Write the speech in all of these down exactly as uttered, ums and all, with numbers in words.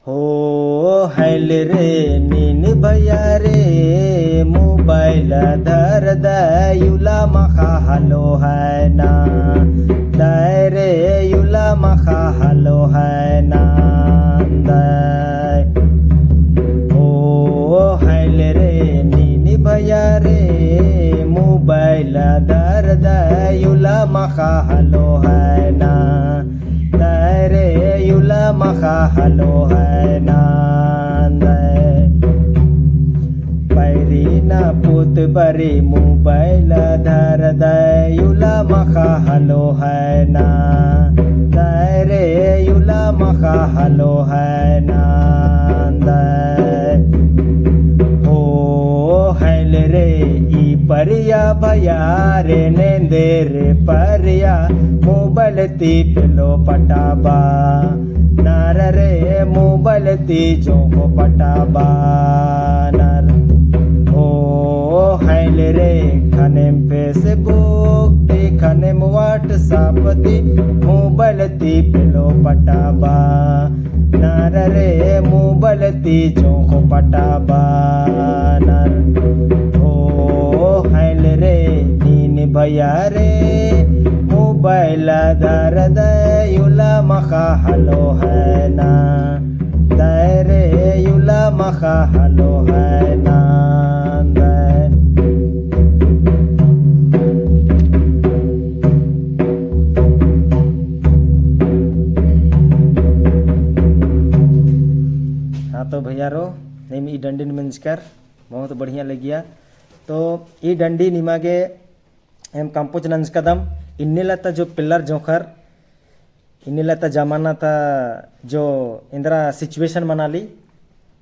हो हैल रे नीन भैया रे, mobile धरदय उल्ला मखा हलो है ना, दय रे उल्ला मखा हलो है ना, दय। हो हैल रे नीन भैया रे, mobile धरदय उल्ला मखा हलो है ना, दय रे उल्ला मखा हलो है ना, दय। पैरी ना पूत बरी mobile धरदय उल्ला मखा हलो है ना, दय रे उल्ला मखा हलो है ना, दय। हो हैल रे ई परिया भैया रे, नेंदेर परिया mobile ती पेलो पटाबा नर रे, mobile ती जोंख़ो पटाबा नर। हो हैल रे खनेम Facebook ती, खनेम WhatsApp ती, mobile ती पेलो पटाबा नर रे, mobile ती जोंख़ो पटाबा नर। हो हैल रे नीन भैया रे, mobile धरदय उल्ला मखा हलो है ना, दय रे उल्ला मखा हलो है ना, दय। हाँ तो भैया रो, नीम ई डंडिन मेंजकर बहुत बढ़िया लगिया। तो ई डंडी निमा गे एम compose नंजकदम। इन्नेला ता जो पिल्लर जोंख़र, इन्नेला ता जमाना ता जो एन्दरा situation मनाली,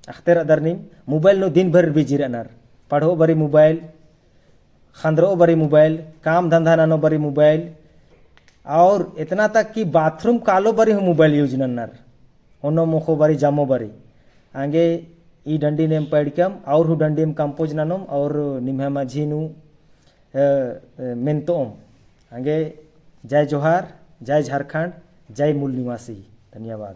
अख़तेर अदर नीम mobile नू दिन भर busy रअनर। पढ़ो बरी mobile, ख़ंदरो बरी mobile, काम धंधा ननो बरी mobile, और इतना तक कि bathroom कालो बरी हूँ mobile use नन्नर। ओनो मोख़ो बरी, जमो बरी। आंगे ई डंडी नेम पढ़कम, और हूँ डंडी एम compose ननोम, और निम्है मझी नू, अ, अ, मेन्तोम। आंगे जय जोहार, जय झारखंड, जय मूल निवासी। धन्यवाद।